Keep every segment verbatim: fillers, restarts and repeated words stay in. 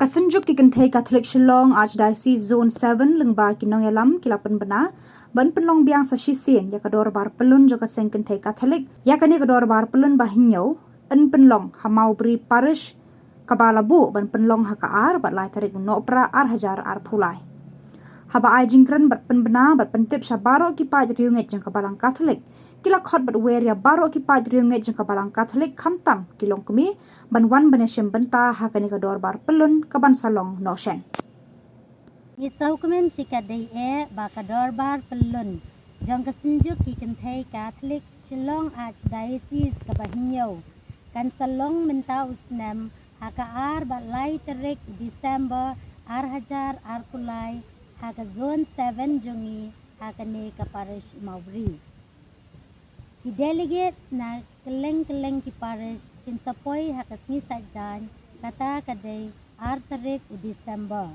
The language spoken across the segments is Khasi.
Synjuk ki kynthei Katholik Shillong Archdiocese Zone seven lyngba ki nongïalam ki la pynbna ban pynlong biang sa shisien ïa ka dorbar pyllun jong ka seng kynthei Katholik, ïa kane ka dorbar pyllun ba hynñiew yn pynlong ha Mawbri Parish, kaba la buh ban pynlong ha ka ar bad lai tarik u Nohprah ar hajar arphew lai. Haba ai jingkren bad pynbna bad pyntip sha baroh ki paid riewngeit jong ka Balang Katholik, ki la khot bad wer ïa baroh ki paid riewngeit jong ka Balang Katholik, khamtam ki longkmie, ban wan ban ïashim bynta ha kane ka dorbar pyllun kaban sa long noh shen. Ngi sngewkmen shikatdei eh ba ka dorbar pyllun jong ka Synjuk ki kynthei Katholik Shillong Archdiocese kaba hynñiew kan sa long mynta u snem ha ka ar bad lai tarik December ar hajar arphew lai ha ka Zone seven jong ngi ha kane ka Parish Mawbri. Ki delegates na kylleng kylleng ki parish kin sa poi ha ka sngi Saitjaiñ, kata ka dei ar tarik u December.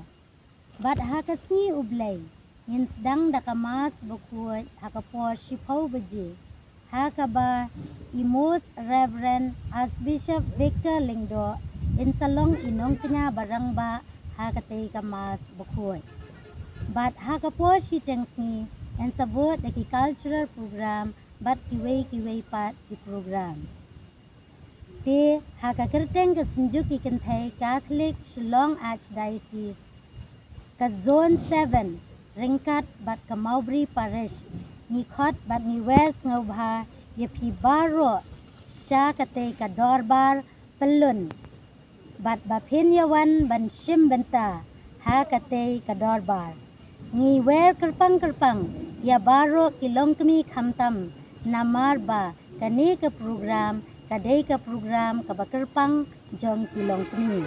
Bad ha ka sngi U Blei ngin sdang da ka Mass bakhuid ha ka por shiphew baje, ha kaba i Most Reverend Archbishop Victor Lyngdoh in sa long i nongkñia barangbah ha katei ka Mass bakhuid. Bad ha ka por shiteng sngi yn sa bud da ki cultural program bad kiwei kiwei pat ki program. Te ha ka kyrteng ka Synjuk ki kynthei Katholik Shillong Archdiocese, ka Zone seven ryngkat bad ka Mawbri Parish, ngi khot bad ngi wer sngewbha ïa phi baroh sha katei ka dorbar pyllun bad ba phin ïawan ban shim bynta ha katei ka dorbar. Ngi wer kyrpang kyrpang ïa baroh ki longkmie khamtam, namar ba kane ka program ka dei ka program kaba kyrpang jong ki longkmie.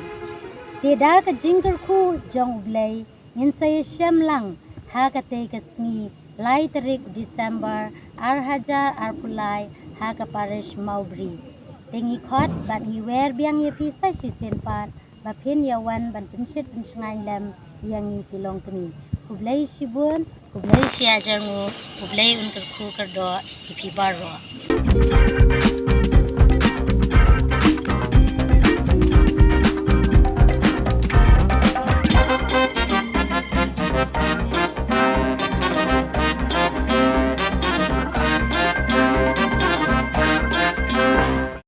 Te da ka jingkyrkhu jong U Blei ngin sa ïashem lang ha katei ka sngi lai tarik December ar hajar arphew lai ha ka Parish Mawbri. Te ngi khot bad ngi wer biang ïa phi sa shisien pat ba phin ïawan ban pynshit pynshngaiñ lem ïa ngi ki longkmie. Khublei shibun, khublei shihajar nguh, U Blei un kyrkhu kyrdoh ïa phi baroh.